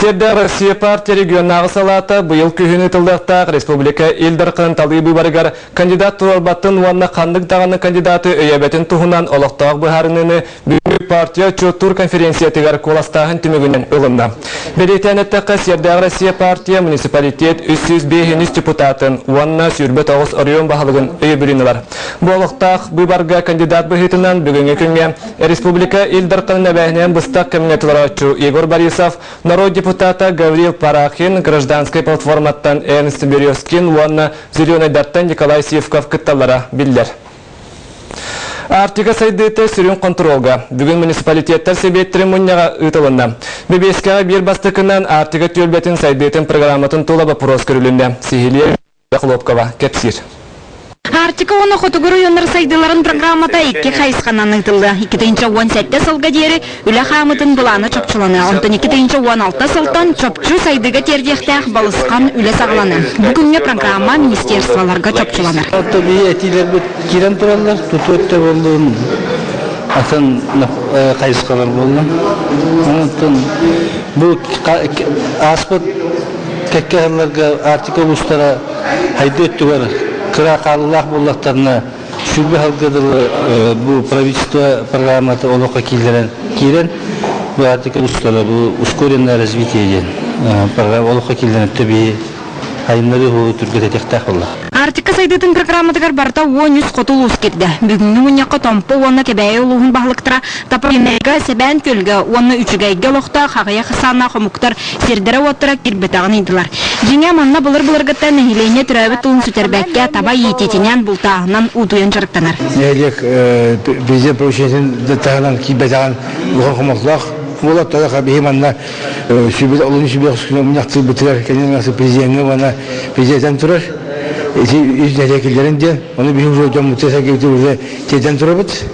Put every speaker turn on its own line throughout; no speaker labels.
Сиэрдээх Россия партия регионнааҕы салаата быйыл күһүн ыытыллыахтаах республика Ил Дарханын талыы быыбарыгар кандидат туруорбатын уонна ханнык даҕаны кандидаты өйөөбөтүн туһунан олохтоох быһаарыныыны бүгүҥҥү партия отчуоттуур конференциятыгар куоластааһын түмүгүнэн ылынна. Бэлиэтээн эттэххэ, Сиэрдээх Россия партия муниципалитет 305 депутатын уонна 29 оройуон баһылыгын өйөбүлүн ылар. Бу олохтоох быыбарга кандидат быһыытынан бүгүҥҥү күҥҥэ Республика Ил Дарханын эбээһинэһин быстах кэмҥэ толорооччу Егор Борисов, норуот депутата Гаврил Парахин, гражданскай платформаттан Эрнст Березкин уонна Зеленайдартан Николай Сивков кытталлара биллэр. Арктика сайдыыта сүрүн хонтуруолга. Бүгүн муниципалитеттар сэбиэттэрин мунньаҕа ыытылынна. Бэбиэскэҕэ биир бастакынан Арктика түөлбэтин сайдыытын программатын тула боппуруос көрүлүннэ. Сиһилиэ Хлопкова кэпсиир.
Арктика уонна Хотугу оройуоннар сайдыыларын программата икки хайысханан ыытыллыа. 2017 сылга диэри үлэ хаамыытын былаана чопчуланыа. Онтон 2016 сылтан чопчу сайдыыга тиэрдиэхтээх балысхан үлэ саҕаланыа. Бу күҥҥэ программа министерстволарга чопчуланар.
Оттон биһи этиилэрбит киирэн тураллар, тутуу өттө буоллун, атын хайысхалар буоллун. Онтон бу ааспыт Кэккэ сылларга Арктика улуустара хайдыы өттүгэр кыра хаалыылаах буоллахтарына, сүүрбэ сылга дылы бу правительство программата олоххо киирэн, киирэн бу Арктика улуустара бу ускоренное развитие диэн программа олоххо киирэн өттө биһи айымнары уһуу түргэтэтиэхтээх буолла.
Арктика сайдыытын программатыгар барыта 13 хоту улуус киирдэ. Бүгүҥҥү мунньахха Томпо уонна Кэбээйи улууһун баһылыктара Топогенерга, Сэбээн Күөлгэ уонна Үчүгэйгэ олохтоох аҕыйах ахсааннаах омуктар сирдэрэ-уоттара киирбэтэҕин ыйдылар. Дьиҥэ, манна былыр-былыргыттан нэһилиэнньэ төрөөбүт тылын сүтэрбэккэ, таба иитиитинэн, бултааһынан утуйан дьарыктанар.
Нэһилиэк президент поручениетын таһынан киирбэтэҕин улахан хомолтолоох буолар. Тоҕо биһи манна сүбэ олунньу сүбэ мунньахтыырбытыгар кэннин президеҥҥэ уонна президентэн турар. Ити үс нэһилиэк киллэрин диэн, ону биһи уже дьоммутугар сэргэбитигэр уже тиэрдэн турабыт.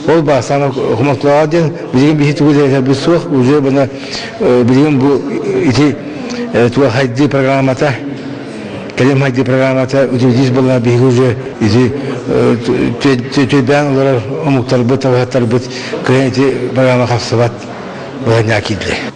Ол баасаана хомолтолоох диэн билигин биһи тугу да суох уже бына билигин бу ити туга хайдыы программата кэлим хайдыы программата утилитис буолла биһиги уже ити төйбээн олорор омуктарбыт табаһыттарбыт кыайан ити программа хапсыбат.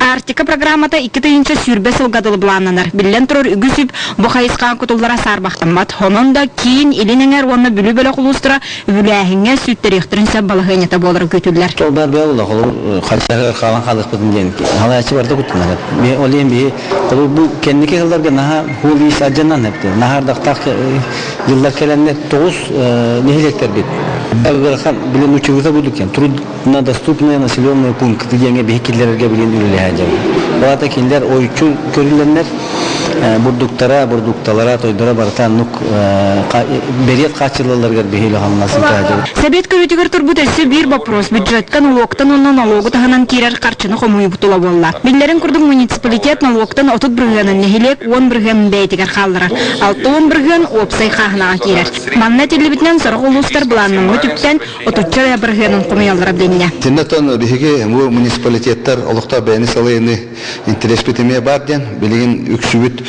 Арктика программата 2020 сылга дылы былааннанар. Биллэн турар, үгүс үп бу хайысхаҕа кутуллара саарбахтаммат. Онон да киин, илин эҥэр уонна Бүлүү бөлөх улуустара үбүлээһиҥҥэ сүттэриэхтэрин сөп балаһыанньата буолара күүтүллэр.
Ол баар буолла, холобур, хайсаһыгар хаалан хаалыахпытын диэн халааччы барда куттанар. Ол иһин биһи холобур бу кэнники сылларга наһаа хуул иис алдьанан эбит. Наһаа ардахтаах дьыллар кэлэннэр тоҕус нэһилиэктэрбит ыарахан билин учугута будук труднодоступные населенные пункты диэҥҥэ биһи киллэрэргэ билин үлэлэһэ дьон. Ол аата кинилэр ойуччу көрүллэннэр бурдуктара, бурдукталара, тойдоро барыта оннук бэриэт хааччыллалларыгар биһи үлэхамнас ыытаадьабыт.
Сэбиэт көрүүтүгэр турбут өссө биир боппуруос бюджеттан, нолуоктан уонна нолуогу таһынан киирэр харчыны хомуйубут тула буолла. Биллэрин курдук муниципалитет нолуоктан 30 бырыһыанын нэһилиэк 10 бырыһыанын бэйэтигэр хаалларар. 60 бырыһыан уопсай хааһынаҕа киирэр. Манна этиллибитинэн сорох улуустар былааннаммыт үптэн отучча эрэ бырыһыанын хомуйаллара билиннэ.
Итиннэ биһиги бу муниципалитеттар олохтоох бэйэни салайыны интэриэспит эмиэ баар диэн билигин үксүбүт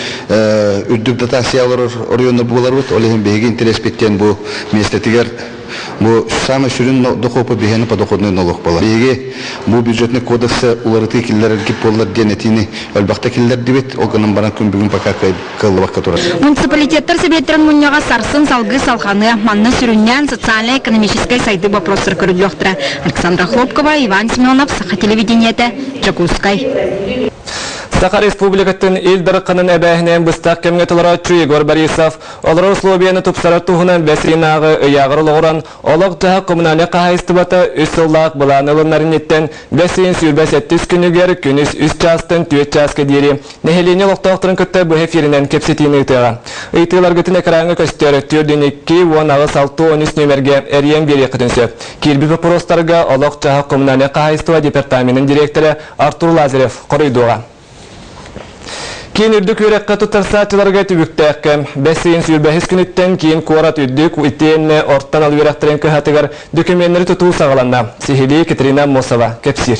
үрдүк дотация олорор оройуоннар буоларбыт. Ол иһин биһиги интэриэспит диэн бу миэстэтигэр бу самый сүрүн дохуопу биһиэни подоходный налог буолар. Биһиги бу бюджетный кодексы уларытыы киллэрэргит буоллар диэн этиини элбэхтэ киллэрдибит. Ол гынан баран күн бүгүн пока кыаллыбакка турар.
Муниципалитеттар сэбиэттэрин мунньаҕа сарсын салгыы салҕаныа. Манна сүрүннээн социальнай-экономическай сайдыы боппуруостара көрүллүөхтэрэ. Александра Хлопкова, Иван Семенов, Саха телевидениетэ, Дьокуускай.
Саха Республикатын Ил Дарханын эбээһинээн быстах кэмҥэ толорооччу Егор Борисов олорор условияны тупсарар туһунан бэс ыйынааҕы ыйааҕар олоҕуран Олох-дьаһах коммунальнай хаһаайыстыбата үс сыллаах былааны ылынар инниттэн бэс ыйын 27 күнүгэр күнүс үс чаастан түөрт чааска диэри нэһилиэнньэ олохтоохторун кытта быһа эфиринэн кэпсэтиини ыытыаҕа. Ыйытыыларгытын экраҥҥа көстөр 4 2 18 6 13 нүөмэргэ эрийэн биэриэххитин сөп. Киирбит боппуруостарга олох-дьаһах коммунальнай хаһаайыстыба департаменын дириэктэрэ Артур Лазарев хоруйдуоҕа. Киин үрдүк үөрэххэ туттарсааччыларга түбүктээх кэм. Бэс ыйын сүүрбэһис күнүттэн киин куорат үрдүк итиэннэ орто анал үөрэхтэрин кыһатыгар дөкүмүөннэри тутуу саҕаланна. Сиһилии Катерина Аммосова кэпсиир.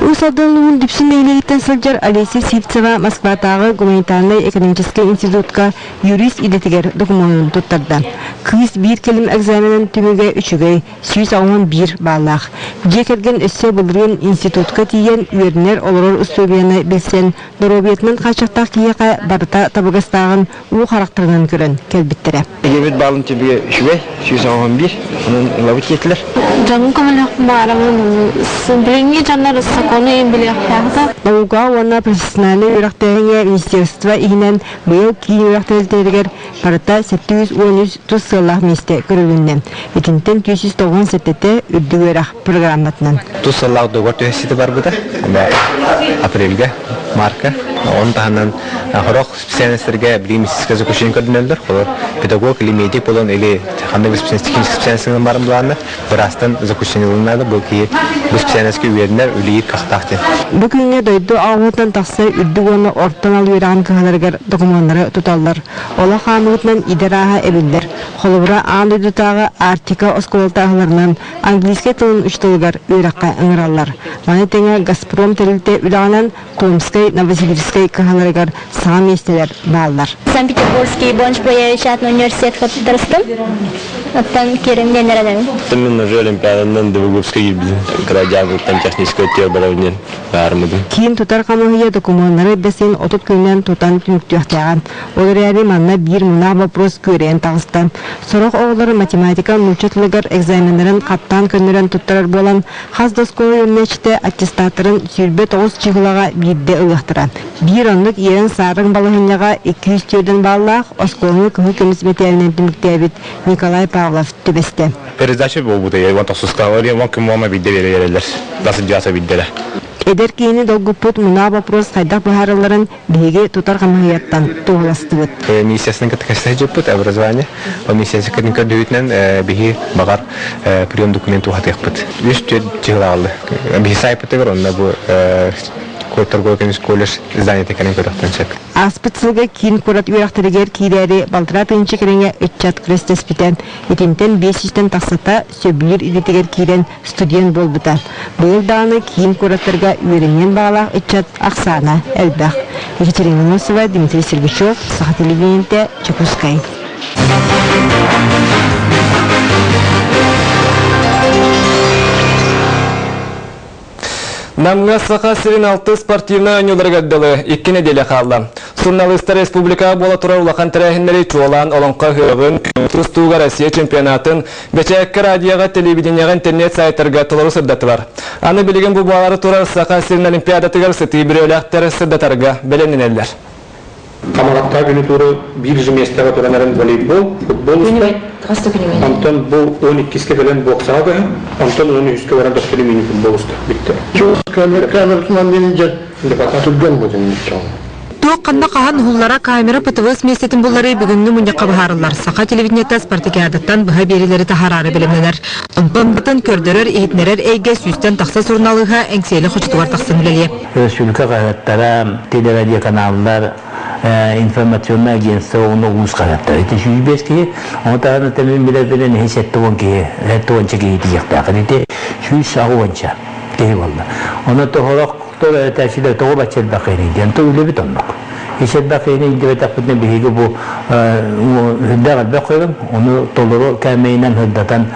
Уус Алдан улууһун Дүпсүн нэһилиэгиттэн сылдьар Олеся Сивцева Москватааҕы гуманитарнай экономическай институтка юрист идэтигэр докумуонун туттарда. Кыыс биир кэлим экзаменын түмүгэ үчүгэй, 181 бааллаах. Дьиэ кэргэн өссө былырыын институтка тиийэн үөрэнэр олорор устуобуйаны билсэн, доруобуйатынан хааччахтаах киһиэхэ барыта табыгастааҕын уу харахтарынан көрөн кэлбиттэрэ.
Ийэбит баалын түбүгэ үчүгэй, 181, онон ылабыт диэтилэр.
Дьонум көмөлөөх баарымын билиҥҥи дьоннор сокуону им билиэхтээхтэр.
Наука уонна профессиональнай үөрэхтээһиҥҥэ министерство иһинэн быйыл киин үөрэх тэрилтэлэригэр барыта 713 тус сыаллаах миэстэ көрүлүннэ. Итинтэн 297-тэ үрдүк үөрэх программатынан.
Тус сыаллаах договор түһэсиитэ барбыта. Апрельга, марка. Оны таһынан хорох специальностарга билим миссиска заключение көрдөнөллөр. Холор педагог или медик болон или ханнык технический специальностьынан барын булаанна быраастан заключение ылынады. Бу ки бу специальностька үөрэнэр үлэлиир кыахтаах диэн.
Бу күҥҥэ дойду ааҕыытынан тахса үрдүк уонна орто анал үөрэҕин кыһаларыгар докумуоннары туталлар. Олох хаамыытынан идэ арааһа эбиллэр. Холобура, аан дойдутааҕы Арктика оскуолата аһыларынан английскай тылын учууталыгар үөрэххэ ыҥыраллар. Маны тэҥэ Газпром тэрилтэ үлэҕинэн Комскай, Новосибирскай кыһаларыгар саҥа миэстэлэр бааллар.
Санкт-Петербургский Бонч-Боевич аатынан университетка туттарыстым. Оттон киирим диэн эрэнэбин.
Мен уже Олимпиаданан Новогубска киирбитим. Кыра технический өттүгэр барабын баармыдым.
Киин тутар хамыыһыйа докумуоннары бэсин 30 күнүнэн тутан түмүктүөхтээҕэ. Ол эрээри манна биир мунаах боппуруос күөрэйэн таҕыста. Сорох оҕолор математика нуучча тылыгар экзаменнарын хаттаан көннөрөн туттарар буолан, хас да оскуола үөрэнээччитэ аттестаттарын 29 чыһылаҕа биирдэ ылыахтара. Биир оннук иэрэн-саарыҥ балаһынньаҕа 204 бааллаах оскуоланы кыһыл көмүс мэтээлинэн түмүктээбит Николай Павлов түбэстэ.
Передача буолбута, Иван тохсуска, Иван күн биирдэ биэрэллэр, дасыдьааса биирдэрэ.
Эдэр киһини долгуппут мунаа боппуруос хайдах быһаарылларын биһиги тутар хамыыһыйаттан туоһуластыбыт.
Миссиясын кытта кэпсэтэ образование. Ол миссиясы кытын көрдүүтүнэн биһи баҕар прием документ уһатыахпыт. Үс төрт чыһылааллы. Биһи сайпытыгар онно бу торговый колледж здание кэлэн көрөхтөн сөп.
Ааспыт сылга киин куорат үөрэхтэригэр киирээри балтараа тыһыынча кэриҥэ ыччат күрэстэспитэ. Итинтэн 500-тэн тахсата сөбүлүүр идэтигэр киирэн студент буолбута. Быйыл даҕаны киин куораттарга үөрэниэн баҕалаах ыччат ахсаана элбэх. Екатерина Носова, Дмитрий Сергучев, Саха телевидениетэ, Дьокуускай.
Намҥа Саха сирин алты спортивнай оонньууларыгар дылы икки нэдиэлэ хаалла. Суруналыыстар республикаҕа буола турар улахан тэрээһиннэри чуолаан Олоҥхо ыһыаҕын, тустууга Россия чемпионатын, бэчээккэ, радиоҕа, телевидениеҕа, интернет сайтарга толору сырдатылар. Аны билигин бу буолары турар Саха сирин Олимпиадатыгар сытыы бүрүөлээхтэр сырдатарга бэлэмнэнэллэр.
Хамаҕатта күнү тууру биир же миэстэҕэ туран эрэн волейбол, футбол уста. Онтон бу 12-ке кэлэн боксаҕа көһөн, онтон 13-кэ баран төттөрү мини футбол уста бүттэ.
Камератынан менеджер түргэн бутун
Туох ханна хаһан уһуллара камера ПТВ миэстэтин буллары бүгүҥҥү мунньахха быһаарыллар. Саха телевидениета спартакиадаттан быһа биэриилэри таһараары бэлэмнэнэр. Онтон бытын көрдөрөр, иһитинэрэр эйгэ сүүстэн тахса суруналыыһа Эҥсиэли хочотугар тахсан үлэлиэ.
Республика хаһыаттара, телерадиоканаллар, информационное агентство уонна улуус хаһыаттара. Ити 105 киһи, ону таһынан тэмин билэр-билэн иһи 70 киһи, 70 киһи тиийиэхтээх. Ити 160 киһи буолла. Онон тоһорох этээччилэр тоҕо бачча элбэх киһини диэн то үлэбит оннук. Ис элбэх киһини илдьибэтэхпитинэ биһиги бу үрдээх элбэх көрүҥ, ону толору кээмэйинэн сырдатан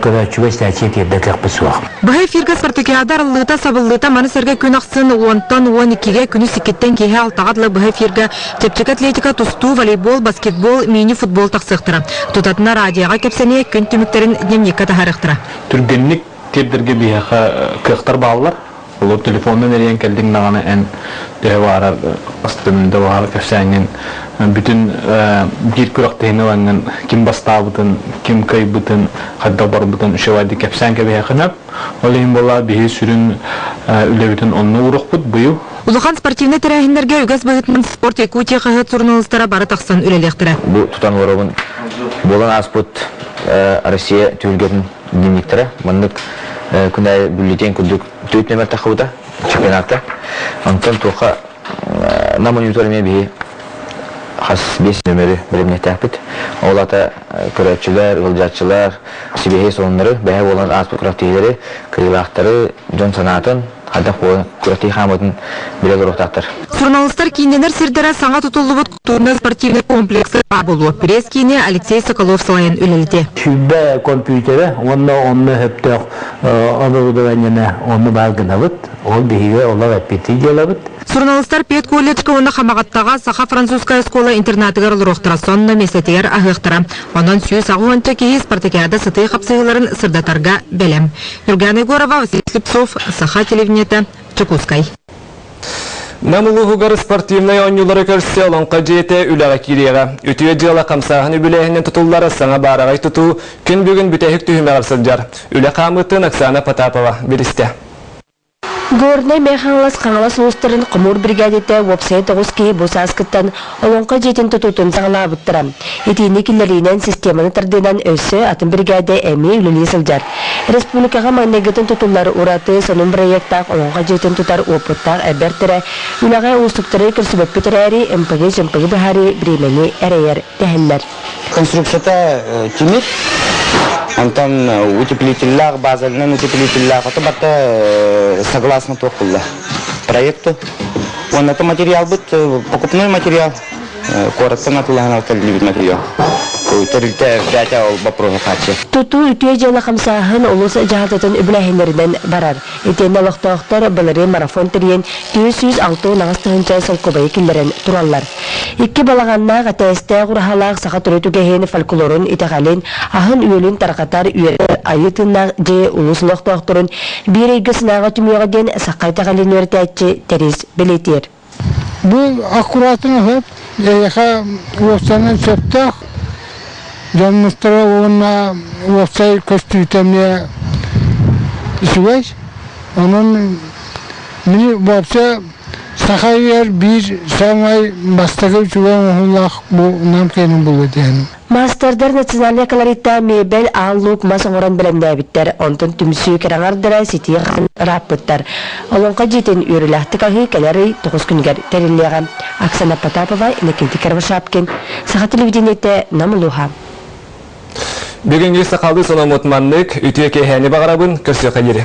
көрөөччүгэ истээччигэ тиэрдэр кыахпыт суох.
Быһа эфиргэ спартакиада арыллыыта сабыллыыта маны сэргэ күн ахсын уонтан уон иккигэ күнүс иккиттэн киэһэ алтаҕа дылы быһа эфиргэ чэпчэки атлетика, тустуу, волейбол, баскетбол, мини-футбол тахсыахтара. Тутатына радиоҕа кэпсэниэ күн түмүктэрин дневникка таһаарыахтара.
Түргэнник тиэрдэргэ биһиэхэ кыахтар бааллар. Олор телефонунан эрийэн кэллиҥ даҕаны эн төһө баҕарар астын да баҕарар кэпсээҥҥин бүтүн биир күрэхтэһиини ылаҥҥын ким бастаабытын, ким кыайбытын, хайдах барбытын үчүгэйдик кэпсээн кэбиһэххинэ ол иһин буолла биһи сүрүн үлэбитин онно уурукпут быйыл.
Улахан спортивнай тэрээһиннэргэ үгэс быһыытынан Спорт Якутия хаһыат суруналыыстара бары тахсан үлэлиэхтэрэ.
Бу тутан олоробун буолан ааспыт Россия түһүлгэтин дневниктэрэ маннык күн аайы бюллетень курдук түөрт нөмер таххыбыта чемпионатка. Онтон туохха на монитор эмиэ биһи хас биэс нөмөрү бэлэмниэхтээхпит. Ол ата көрөөччүлэр, ыалдьааччылар сибиэһэй сонуннары, бэһэ буолан ааспыт күрэхтэһиилэри, кыайыылаахтары, дьон санаатын. Хайдах буолан күрэхтэһии хаамыытын билэ олоруохтаахтар.
Суруналыыстар кииннэнэр сирдэрэ саҥа тутуллубут культурно-спортивнай комплексы баар буолуо. Пресс-киини Алексей Соколов салайан үлэлэтиэ.
20 компьютера уонна онно сөптөөх оборудованиены онно баар гынабыт. Ол биһиги олор эппиэттии дьыалабыт.
Суруналыыстар педколледжка уонна Хамаҕаттаҕа Саха-французская оскуола интернатыгар олоруохтара, сонно миэстэтигэр аһыахтара. Онон 180 киһи спартакиада сытыы хапсыһыыларын сырдатарга бэлэм. Нюргана Егорова, Василий Слепцов, Саха телевидениета, Дьокуускай.
Нам улууһугар спортивнай оонньуулары көрсө Олоҥхо дьиэтэ үлэҕэ киириэҕэ. Үтүө дьыала хамсааһын үбүлээһинин тутуллар саҥа баараҕай тутуу күн бүгүн бүтэһик түһүмэҕэр сылдьар. Үлэ хаамыытын Оксана Потапова билистэ.
Горнай Мэҥэ Хаҥалас Хаҥалас улуустарын хомуур биригээдэтэ уопсайа тоҕус киһи бу сааскыттан Олоҥхо дьиэтин тутуутун саҕалаабыттара. Итиини киллэриинэн системаны тардыынан өссө атын биригээдэ эмиэ үлэлии сылдьар. Республикаҕа маҥнайгытын тутуллар ураты сонун бырайыактаах Олоҥхо дьиэтин тутар уопуттаах эбэртэрэ үлэҕэ уустуктары көрсүбэппит эрээри, ымпыгы-чымпыгы быһаарыы бириэмэни эрэйэр дэһэллэр.
Конструкцията тимир, онтон утеплителлээх, базальнай утеплителлээх, ото барыта согласно туох булла проекту. Уонна материалбыт покупной материал, куораттан атылаһан кэллибит материал. Тэрилтэ бэйэтэ ол боппуруоһу хааччы.
Тутуу үтүө дьыала хамсааһын улуус дьаһалтатын үбүлээһиннэринэн барар. Итиэннэ олохтоохтор былырыын марафон тэрийэн 468 тыһыынча солкуобайы киллэрэн тураллар. Икки балаҕаннаах, этээстээх ураһалаах саха төрүт үгэһин, фольклорун, итэҕэлин, аһын-үөлүн тарҕатар үөрэр айыы тыыннаах дьиэ улуус олохтоохторун биир ыйга сынааҕа түмүөҕэ диэн саха итэҕэлин үөрэтээччи Тэрис бэлиэтиир.
Бу аккуратно сөп, эйиэхэ уопсайынан сөптөөх дьоннустара уонна уопсай көстүүтэ эмиэ үчүгэй. Онон мин вообще саха үйэр биир саамай бастакы үчүгэй оҥоһуулаах бу Нам киэнин булуо диэн.
Маастардар национальнай колориттаах миэбэл аал луук мас оҥорон бэлэмнээбиттэр, онтон түмсүү кэрэҥардара ситии ырааппыттар. Олоҥхо дьиэтин үөрүүлээхтик аһыы кэлэр ый тоҕус күнүгэр тэриллиэҕэ. Оксана Потапова, Иннокентий Кривошапкин, Саха телевидениетэ, Нам улууһа.
Бүгүҥҥү сахалыы сономмут маннык үтүө киэһээни баҕарабын, көрсүөххэ диэри.